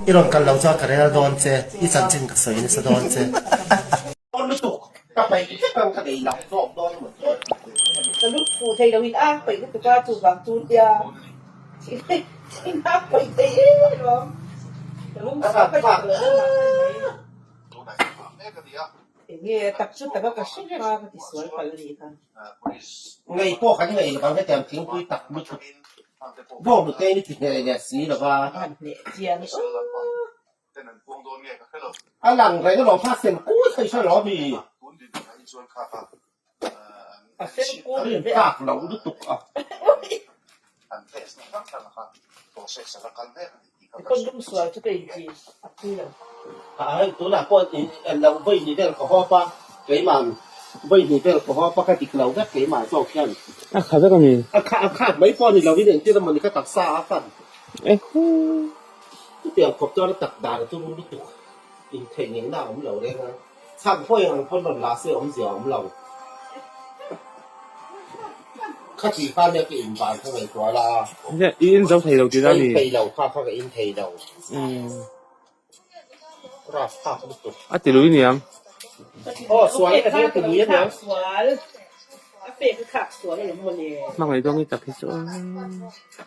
I rawn kal lo chuan ka rel dawn che, i chanchin ka sawi nasa dawn che. Dawn lutuk, ka paih vek ang ka nei lo zawk dawn emaw chuan. Ka lut fuh thei lo in a paih lutuk a, chuvang chu tia in a paih thei em alawm. Ka lung sual ka tih loh lamah khan mai. Enge tak chu taka ka hre reng a, ka ti sual palh a nih kha. Ngei pawh kan ngei lovang hetiang thingpui tak lutuk bawk nute in i ti hneh leh si lova. Han hneh chiang aw. A lang reng alawm kha sen kui kha i hre lo ami? A sen kui A rin tlak loh lutuk a. Ka lung sual chu ka inti a pui lo. A hei tunah pawh lo vawi hnih vel ka hawp a, keimah vawi hnih vel ka hawp a ka dik lo vek keimah zawk hian. A kha vek a ni. A kha a khak mai pawh a ni lo in engtin emaw ni ka taksa a fan. Chutiang khawp chuan a tak dan a turu lutuk intheih ngei na a awm lo reng a, chhan pawh eng ang pawn rawn la se awmzia a awm lo. Kha tih kha nia ka invan kha ngaihtuah la. I in zo thei lo tih Ka a in ni. thei lo kha kha ka in thei lo. Raf thlak lutuk. A ti lui niang. Aw sual ka hre ti lui aniang. Sual a pek a thlak sual alawm mawle. Hmangaih dawn i tak hi chu a.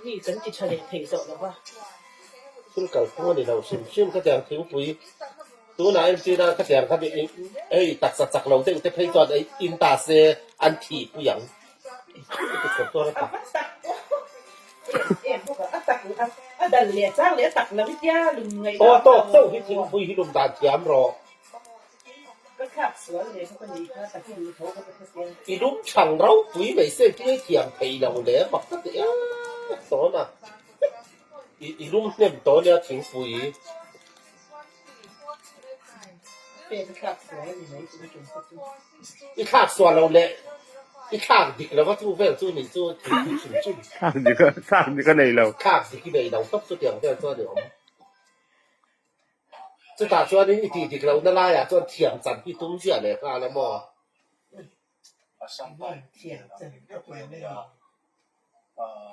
Mi kan ti tha leh thei tawh lo va. Thil kalphung a ni lo hrim hrim ka tiang thingpui tunah entir a ka tiang kha hei taksa chak lo deuh te phei chuan in ta se an thih pui ang. Aw tawk chauh hi thingpui hi lum dan thiam rawh. I lum chhang ropui mai se engtin thiam thei lo le mak ka ti em tawn a. I lum hnem tawh nia thingpui. I thlak sual lo leh i thlak dik lova chu vel chu nih chu thingpui hrim hrim. Thlak dik a thlak dik a nei lo. Thlak dik i nei lo tawp chu tiang vel chu a ni awm. Chutah chuanin i tih dik lohna laiah chuan thiam chan hi tum ziah leh nghal a maw?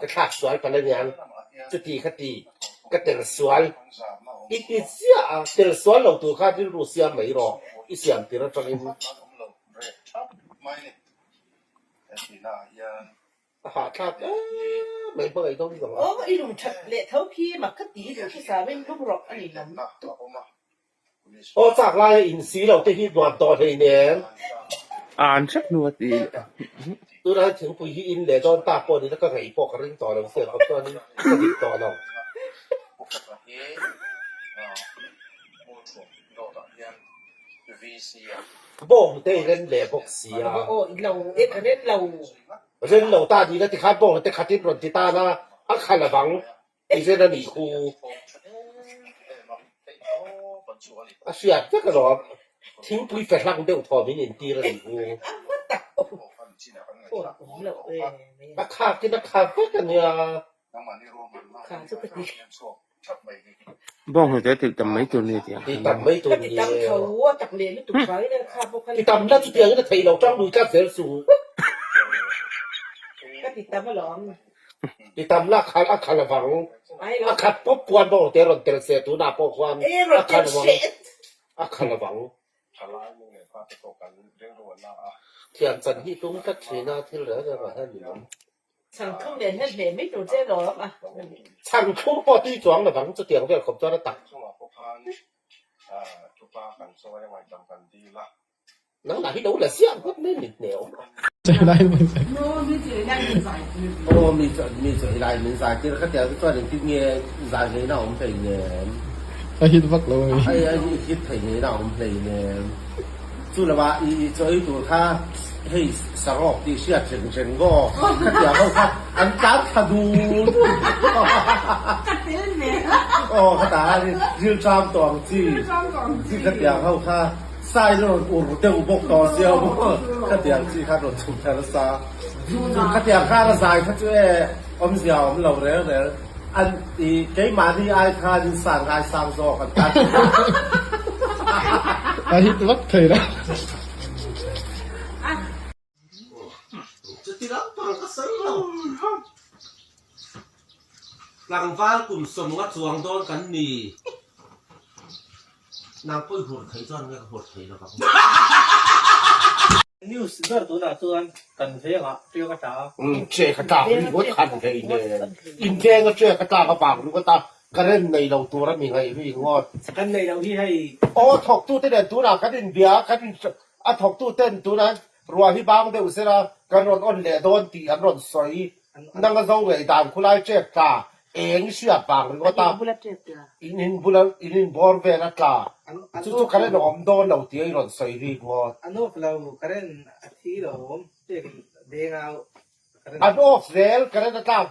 Ka thlak sual palh aniang, chuti kha ti ka tel sual i ti chiah a, tel sual lo tur kha rilru siam mai rawh, i siam tir atangin. A hahthlak em mai hmangaih dawn zawng a. Aw i lung that leh tho khi mak ka ti duh hrisam in lung rawk a ni lam. Aw chak laia in si lo te hi nuam tawh hlei nen. An hrep hnu a ti. Tunah hian thingpui hi in leh dawn tak pawh nila ka ngaih pawh ka ring tawh lo se kawp chuanin ka dik tawh lo. Bawng te i ren leh bawk si a. Ren lo ta nila tikhan bawng te khatin rawn ti tan a, a kha lovang. I zen a nih khu. A hriat vek alawm. Thingpui fe hlang deuh thaw min intir a nih khu. A khakin a kha vek a nia. Bawnghnute a tih tam mai tur ni tih ang. Tih tam mai tur ni e. Ti tam na chutiangin a theih loh tang lui tlat zel su. Ti tam la khal a khal avang a khat pawp puan bawk te rawn tel se tunah pawh khuan a khal avang a khal avang. Thiam chan hi tum tlat thin a thil reng reng ah hian ni awm. Chhangthum nen hian hleh mai tur che lawm a. Chhangthum pawh tui chuang lovang chutiang vel khawp chuan a tak. Nangmah hi lo la ziah ngawt mai mit hne awm. Aw mi chuan mi chu ilai min zai tir kha tiang te chuan engtin nge zai ngaihna a awm hlei nem. A hit vak lo a mi. A hit thei ngaihna a awm hlei nem. Chu lama i chaw ei tur kha hei sarawk tih hriat reng reng maw? Khatiang ho kha an tlan thla dul dul. Ka tel ve. Aw khatah khan ril tram tawh ang chi. Chi khatiang ho kha sai na rawn ur deuh bawk tawh sia maw? Khatiang chi kha rawn chhuk thla nasa. Chu khatiang khan a zai kha chu e awmzia a awm lo reng reng. An i keimahni ai khan in san ngai sang zawk an tan thin a. A hit vak thei lo. Chuti lampang ka sawi lo. Tlangval kum sawmnga chuang dawn kan ni. Nang pawh i hur theih chuan nge ka hur thei lovang. News ber tunah chuan kan vengah ṭiak a tla a. Ṭiak a tlak ringawt khan hlei nen. In venga ṭiak a tlak avang ringawt a current nei lo tur a mi ngaih ringawt. Kan nei lo hi hei. Aw thawktute nen tunah kan inbia a, kan in a thawktuten tunah ruah hi bang deuh sela kan rawn on leh dawn tih an rawn sawi. Nang a zo ngei dan khulai ṭek tla eng i hriat vang ringawt a, in in bula in in bawr vel a tla chu chu current a awm dawn lo tih a i rawn sawi rik ngawt. An off lo, current a thi lo awm, ṭek in deng a current. An off zel, current a tlak,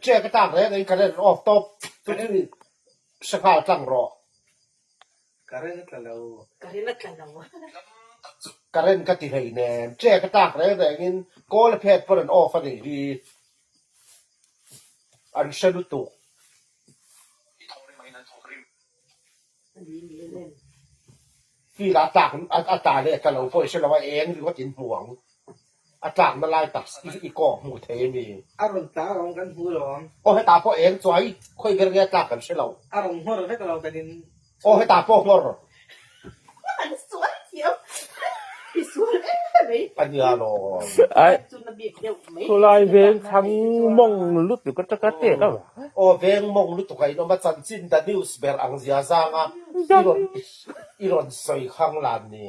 ṭek a tlak reng in current an off tawp, chu chu hre nghal tlang rawh. Current a tla lo. Current a tla lo. Current ka ti hlei nen, ṭek a tlak reng rengin kawl a phet pawn an off a nih hi. An hre lutuk. Field a tlak a tla leh tla lo pawh i hre lo a, eng ringawt in hmu ang. A tlakna lai tak i kawh hmuh thei a mi. A rawn tla alawm kan hmu alawm. Aw hetah pawh eng chuai khawi ber nge a tlak kan hre lo. A rawn nghawr vek alawm kan in. Aw hetah pawh nghawr. An sual thiam. I sual em mai. A nia alawm. Ai Chuna bik deuh mai. Khulai veng chhang mawng lutuk atanga tek a. Aw veng mawng lutuk a inawm a chanchin the news ber ang zia zanga i rawn i rawn sawi khang lan ni.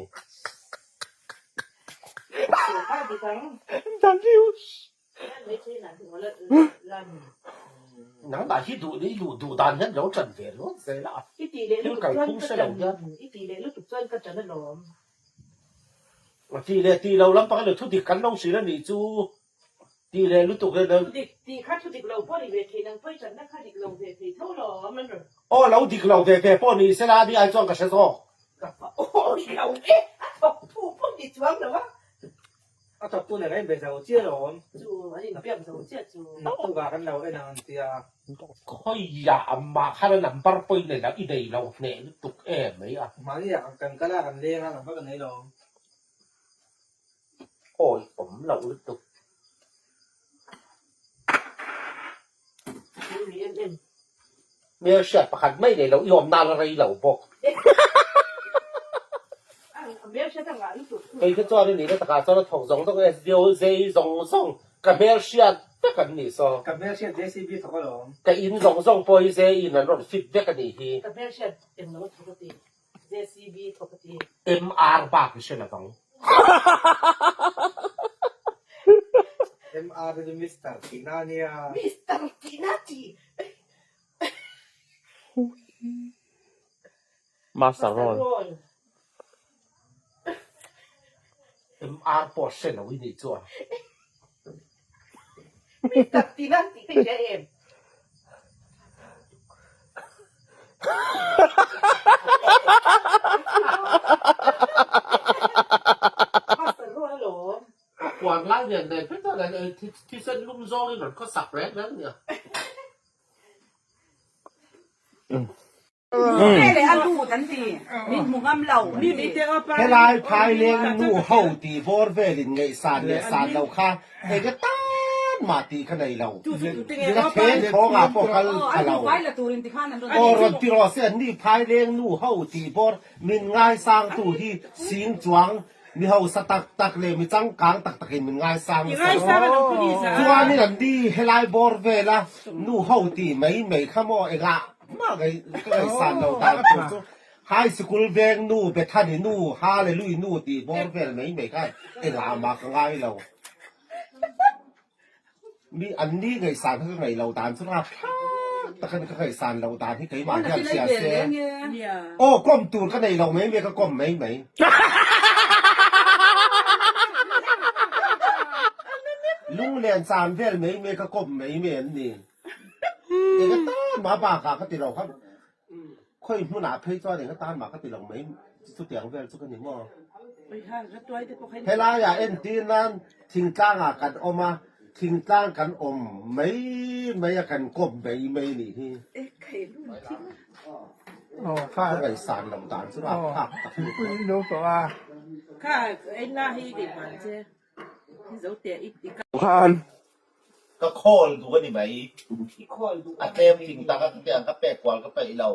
Nangmah hi duh i luh duh dan hian lo ṭan ve ringawt zel a, thil kalphung hre lo hian. A tih leh tih lo lampang emaw thudik kan lo hrilh a nih chu tih leh lutuk leh lo. Aw lo dik lo ve ve pawh ni sela a ni ai chuan ka hre zawk. Ka fa awi lo e, a thawk thu pawh ni chuang lo a. A thawk tu nen a inbe zo chiah lo awm. Chu an inbiak zo chiah chu. Naktukah kan lo en ang an ti a. Khawiah amah khan a number pawh i nei lo, i nei lo hneh lutuk em mai a. Mahni ah kan kal a, kan leng a, number ka nei lo awm. Awi awm loh lutuk. Hmelhriat pakhat mai nei lo, i awm nan a rei lo bawk. Kei kha chuan i nihna takah chuan a thawk zawng zawng SDO zei zawng zawng ka hmelhriat vek an nih saw. Ka hmelhriat JCB thawk alawm. Ka in zawng zawng pawh hi zei in an rawn fit vek a nih hi. Ka hmelhriat englo thawk a ti. JCB thawk a ti. MR bak i hre lovang. MR chu Mister tihna a nia. Mister tihna ti. Master Roll. MR pawh hre lo i nih chuan. Mister tihna tih ka hria em? Master Roll alawm. A huan lai nen nen phei chuan thisen lum zawngin rawn khawsak reng reng nia. Helai phaileng nu ho tih bawr velin ngaihsan leh san lo kha enge tan mah tih kha nei lo. Ka then thawngah pawh kal pha lo. Aw rawn ti rawh se anni phaileng nu ho tih bawr min ngaisangtu hi sing chuang Mi hausa tak tak leh mi changkang tak takin min ngaisang nasa. Chuanin an ni helai bawr vela nu ho tih mai mai kha maw engah mah ka ngaihsan lo dan tur chu High Sikul veng nu Bethany nu Hallelui nu tih bawr vel mai mai kha engah mah ka ngai lo. Mi an ni ngaihsan kha ka ngaih lo dan chu rapthlak tak a ni ka ngaihsan lo dan hi keimah hian hria se aw kawm tur ka nei lo mai mai ka kawm mai mai. Lunglen chan vel mai mai ka kawm mai mai an ni. Eng atan mah bakah ka ti lo kha Khawi hmunah phei chuan eng atan mah ka ti lo mai, chutiang vel chu ka ni maw? Helaiah entir nan thingtlangah kan awm a, thingtlang kan awm mai mai a, kan kawp mai mai a nih hi. Ka ngaihsan loh dan chu rapthlak tak a ni. Ka call duh a ni mai. A tlem thing tak a ka tiang ka pek kual ka peih lo.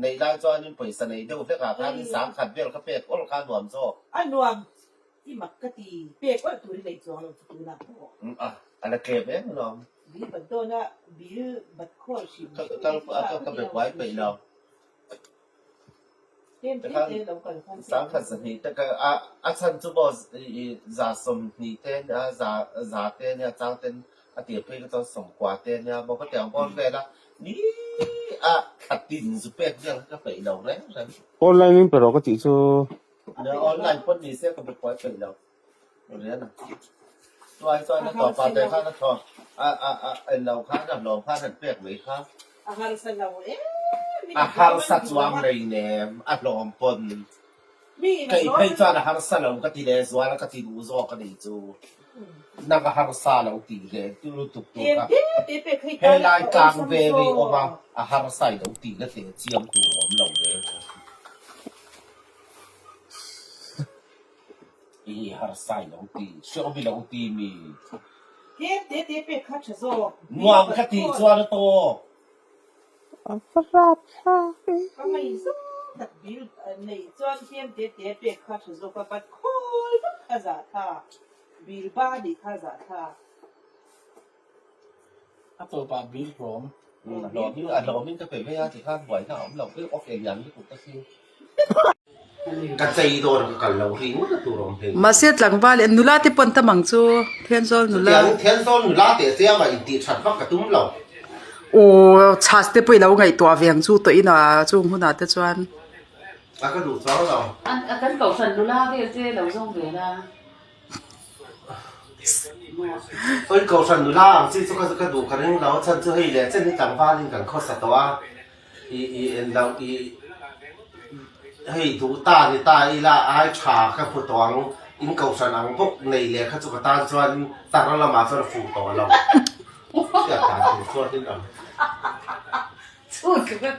Neih lai chuanin pawisa nei deuh hlekah khanin sangkhat vel kha pek awlh kha a nuam zawk. A nuam i mak ka ti, pek awlh tur i nei chuang lo chu tunah pawh. A, a la tlem em alawm. Bill bat dawna bill bat khawl hrim Ka hrim kal hi chu a ka ka be ti lo buai hrim peih hrim. lo. Tlem te Tikhan te lo kal khan pek sangkhat awlh. zahnih te ka a a chhan chu maw i za 20 te nia za za te nia chang ten a tir phei kha chuan sawmkua te nia maw ka tiang bawr vel a ni a thla tin zu pek vel kha ka peih lo reng reng. Online in pe rawh ka tih chu. Nia online pawn ni se ka be buai peih lo. Rian a. Chuai chuan a tawp ah te khan a thaw a a a en lo khan a hlawm khan an pek mai kha. A harsa lo em A harsa chuang rei nem a hlawm pawn. Kei phei chuan a harsa lo ka ti leh zual a ka ti duh zawk a nih chu. Nang a harsa lo tih leh lutuk tur kha. Helai tlang veng i awm a, a harsa i lo tih na teh chiam tur a awm lo reng. I harsa i lo ti, hreawm i lo ti mi. Tlem te te pek kha tha zawk. Nuam ka tih chuan a tawk. A va rap thlak e. Ka ngaihzawng tak bil neih chuan tlem te te pek kha tha zawk a, bat khawl vak kha zah tha, bil ba nih kha zah tha. A tawpah bil hlawm. A hlawm a hlawmin ka pe mai a tikhan buaina a awm lo viau ok eng lian lutuk ka si. Ka chei dawn ka kal lo ri ngawt a tur awm hlei. Mahse tlangval leh nula te pawn tam ang chu Thenzawl nula. Chutiang Thenzawl nula teh chiang a intih that vak ka tum lo. Aw chhas te pawh i lo ngaihtuah ve ang chu tawh in a chung hunah te chuan. A ka duh chuang lo. A kan kohhran nula vel te lo zawng ve la. Oi kohhran nula ang chi chu ka duh ka ring lo a chhan chu hei leh chen hi tlangvalin kan khawsa tawh a i i en loh i hei duh ta ni ta ila ai tha ka hmu tawh ang in kohhran ang bawk nei leh kha chu ka tan chuan tar lamah chuan a fuh tawh lo hriat dan tur chuan in ang. Chu tluk a,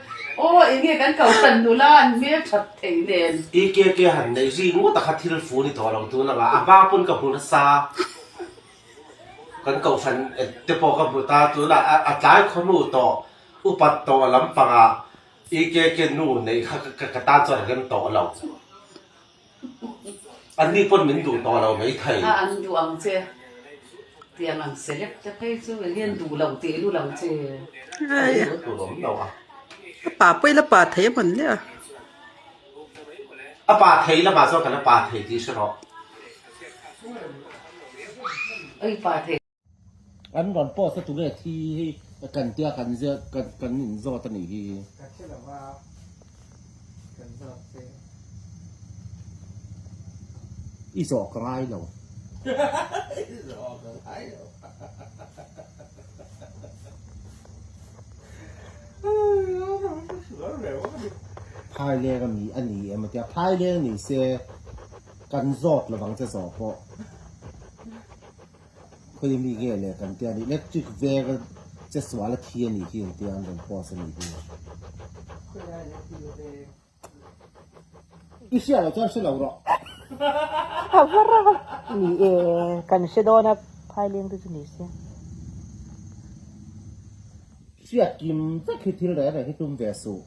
aw enge kan kohhran nula an hmel that theih nen. EKK han neih ri ngawt a kha thil fu ni tawh lo tun anga a hma pawn ka hmu nasa kan kohhran te pawh ka hmu ta tunah a tlai khawhnu tawh upat tawh lampangah EKK nu neih kha ka tan chuan a rem tawh lo. Anni pawn min duh tawh lo mai thei. A an duh ang che. Tiang ang celeb te phei chu eng hian duh lo tih lu lang che. An duh awm lo a. A pa pawh i la pa thei a hman hle a. A pa thei lamah chuan kan la pa thei tih hre rawh. Oi pa thei. An rawn post a tunge thi hi kan tia kan ziak kan kan in zawt a nih hi. Ka hre lo va kan zawt che. I zawh ka ngai lo. I zawh ka ngai lo. Phaileng a mi a ni em a tia phaileng ni se kan zawt lovang che zawh pawh. Khawi mi nge le kan tia ni electric veng a che sual a thi a nih hi engtia an rawn post a nih hi. I hria loh chuan hre lo rawh. A va rap ni e kan hre dawn a phaileng te chu ni se. Hriat kim vek hi thil reng reng hi tum ve suh.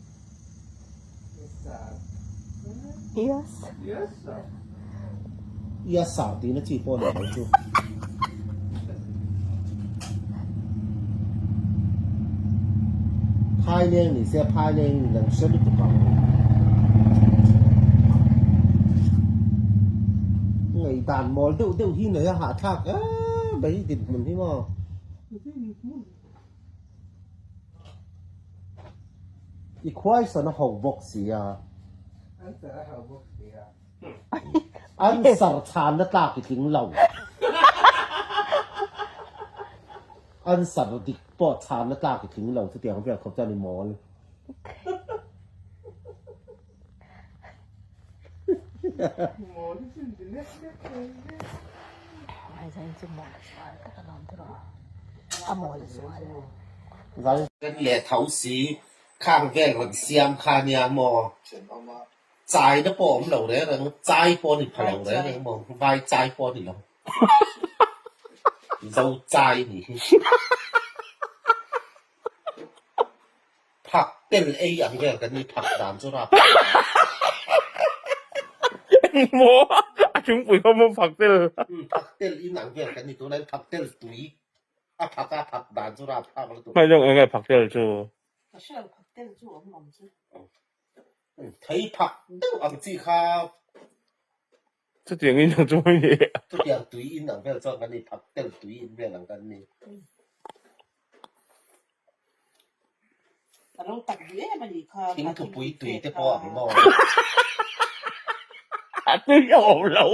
Yes. Yes sir tihna chi pawh ni lo chu. Phaileng ni se phaileng in an hre lutuk ang. Ngaihdan mawl deuh deuh hi nei a hahthlak em mai dinhmun hi maw. I khuaisan a ho bawk si a. Answer a ho bawk si a. Answer chhanna tlak i tling lo. Answer dik pawh chhanna tlak i tling lo chutiang vel khawp chuan i mawl. Mawl hi chu inti lek lek thei hle. Ngaihzain chu mawl a zual tak alawm tiraw a mawl a zual. Kan leh tho si khang vel rawn siam kha nia maw chai na pawh awm lo reng reng chai pawh ni pha lo reng reng maw vai chai pawh ni lo zo chai ni hi phak. tel ei ang vel kan ni phak dan chu rap. Engmaw a thingpui kha maw phak tel. Phak tel in ang vel kan ni tunah hian phak tel tui a phak a phak dan chu rap thlak lutuk. Hmai zawng enge phak tel chu. Ka hre lo phak tel chu awm awm chu. Thei phak deuh ang chi kha. Chutiang in ang chu mai ni. Chutiang tui in ang vel chuan kan ni phak tel tui in vel ang kan ni. A lo tak duh em a nih kha. Thingthupui tui te pawh ang maw? A tui a awm lo.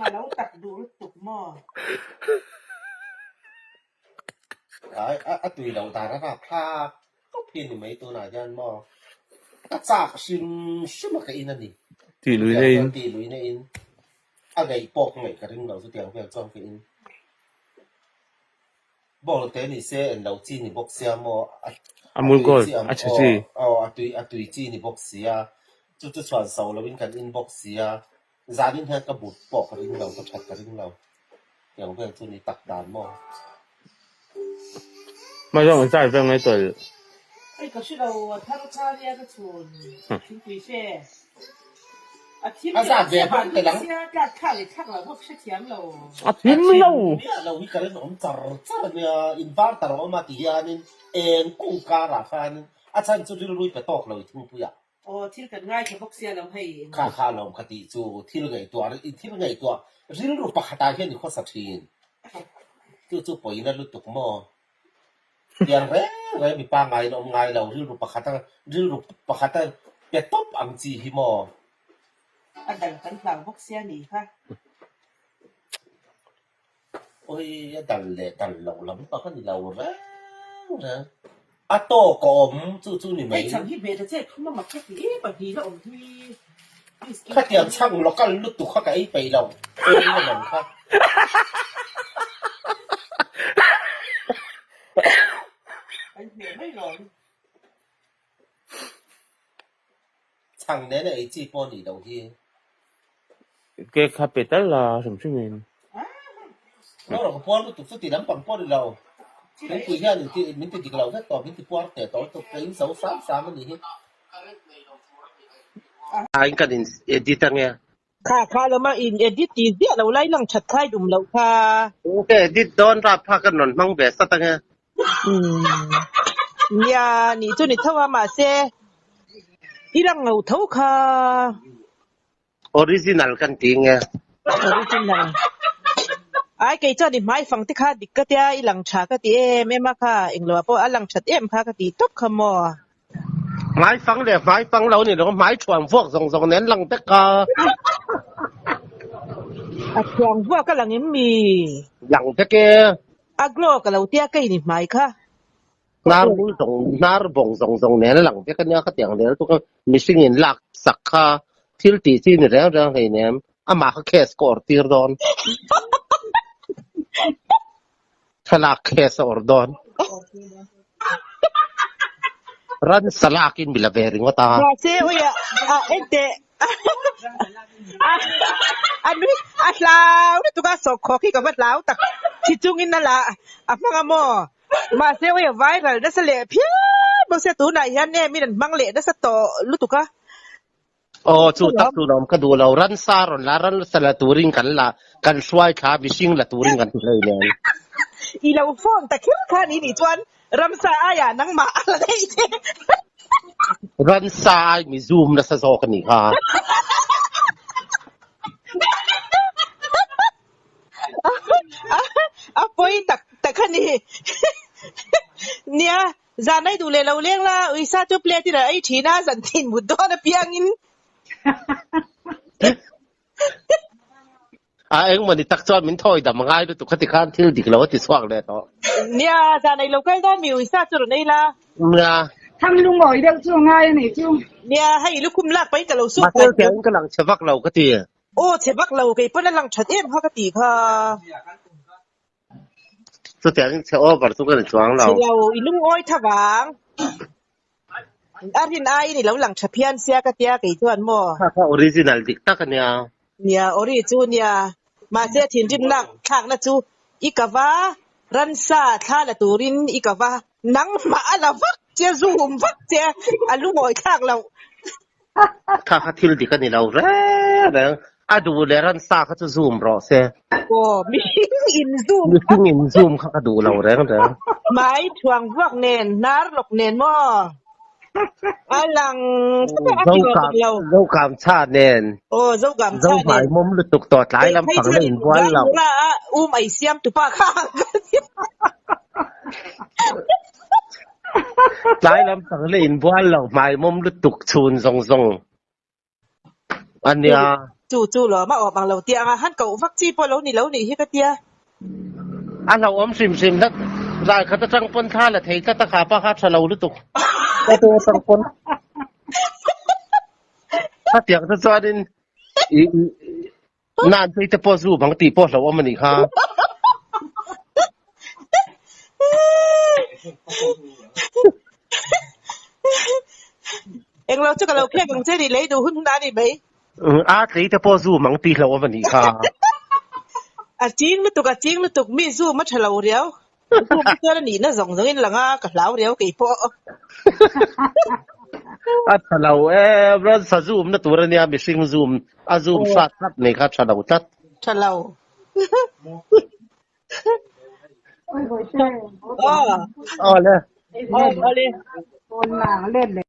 A lo tak duh lutuk maw? Ai a tui loh dan a rapthlak tawp hi a ni mai tunah hian maw? Ka chak hrim hrim a ka in a ni. Tih lui na in. Tih lui na in. A ngaih pawh ka ngaih ka ring lo chutiang vel chuan ka in. Ball te ni se en lo chi ni bawk sia maw a Amul gold a chhe chi. Aw a tui a tui chi ni bawk sia chu chu chhuan so lo in kan in bawk sia zanin hian ka but pawh ka ring lo ka that ka ring lo tiang vel chu ni tak dan maw. Hma zawng in char vel ngai tawlh. Hei ka hre lo a thar kha nia ka chhun thingpui fe a thim A zat ve bawk tel ang. sia tlak thlak leh thlak lo bawk hrethiam lo. A thim lo. Miah lo hi ka rin awm char char a nia inverter a awm a ti hianin eng kung karah khanin a chhan chu rilrui pe tawk lo i thingpui ah. Aw thil kan ngaithla bawk sia lo hei. Kha kha lawm ka tih chu thil ngaihtuah i thil ngaihtuah rilru pakhatah hian i khawsa thin. Chu chu pawina lutuk maw? Tiang reng reng mi pangaiin a awm ngai lo, rilru pakhata rilru pakhata pe tawp ang chi hi maw? A dal kan hlau bawk sia nih kha. Awi a dal leh dal lo lam tak a ni lo reng reng. A tawk a awm chu chu ni mai. Hei chhang hi hmeh ta che khum a mak ka ti e pahnih la awm hi. Khatiang chhang local lutuk kha ka ei peih lo, ei a man kha. An hmeh mai lawm. Chhang nena ei chi pawh nih loh hi. Cake kha pe tal la hrim hrim in. Lo rawh ka puar lutuk chu ti lampang pawh ni lo. Thingpui hian in ti min ti dik lo vek tawh min ti puar teh tawh lutuk ka in zo sam sam a nih hi. In kan in edit ange. Kha kha lo ma in edit tih ziah lo lai lang that khai dum loh kha. Ka edit dawn rap kha kan rawn hmang ve sat ange. Nia nih chu ni tho a mahse i lang lo tho kha. Original kan ti nge. Original. Ai kei chuan i hmai fang te kha dik ka tia i lang tha ka ti em em a kha englo ah pawh a lang that em kha ka ti tawp kha maw. Hmai fang leh hmai fang lo ni lo hmai thuam vuak zawng zawng nen lang vek a. A thuam vuak a lang em mi? Lang vek e. A glow ka lo tia kei ni hmai kha. Hnar bul zawng hnar bawng zawng zawng nen a lang vek ania khatiang zel chu ka mihring in lak sak kha thil tih chi ni reng reng hleinem amah kha case ka awrh tir dawn. Thlalak case a awrh dawn. Ransa lakin mi la ve ringawt a. Mahse uia a enteh a nui a hlau lutuk a sawhkhawk hi ka va hlau tak thi chungin a la a hmang a maw mahse uia viral nasa leh phian bawk sia tunah hian em in an hmang leh nasa tawh lutuk a. Aw chu tak chu lawm ka duh lo ransa rawn la ransa la turin kan la kan hruai thla mihring la turin kan ti hlei nen. I lo phone ta kher kha ni nih chuan ramsa aiah nangmah a la daih che. Ransa ai mi zoom nasa zawk a nih kha. A pawi tak tak a ni. Nia Zan ei duh leh lo leng la, uisa chu plate in a ei thin a, zan thin mut dawn apiangin. A engmawni tak chuan min thawi dam ngai lutuk khati khan thil dik lo a ti chhuak leh tawh. Nia, zan ei lo kal dawn mi uisa chu rawn ei la. Nia. Thang lungawi deuh chu a ngai a nih chu. Nia, hei lukhum lak pahin ka lo suk Mahse tiangin ka lang chhe vak lo ka ti. Aw, chhe vak lo, kei pawn a lang that em kha ka ti kha. Chutiangin chhe over chu ka ni chuang lo. Chhe lo, i lungawi tha vang. A rin aiin i lo lang tha phian sia ka tia kei chuan maw? Kha kha original dik tak a nia. Nia, ori chu nia. Mahse thinrim lak thlakna chu i ka va, ransa thla la turin i ka va, nangmah a la vak. che zoom vak che a lungawi thlak loh. Kha kha thil dik a ni lo reng reng. A duh leh ransa kha chu zoom rawh se. Aw, mihring in zoom kha. Mihring in zoom kha ka duh lo reng reng. Hmai thuang vuak nen, hnar lawk nen maw? A lang a ti lo tak lo. Zokam cha nen. Aw, Zokam cha nen. Zohmai mawm lutuk tawh tlai lam pang la inbual lo. Mura a um ai siam tupa kha. Tlai lam pang la inbual lo hmai mawm lutuk chhun zawng zawng a nia. Chu chu lawm a awm ang lo tia anga han koh vak chi pawh lo ni lo nih hi ka tia. A hlauhawm hrim hrim tlat. Ral khat atang pawn thla la thei tlat a kha pa kha tha lo lutuk. Ka tu atang pawn. Khatiang te chuanin i nan phei te pawh zu bang tih pawh hlauhawm a nih kha. Englo chu ka lo khek ang che nih lei duh hun hun a ni mai. A tlei te pawh zoom ang tih hlauh a nih kha. A ching lutuk, a ching lutuk, mi zoom a tha lo riau. Zoom hi chuan a nihna zawng zawng in lang a, ka hlau riau kei pawh. A tha lo em, ransa zoom na tur a nia, mihring zoom, a zoom hrat tlat mai kha tha lo tlat. Tha lo. Aw. Aw le. Aw le.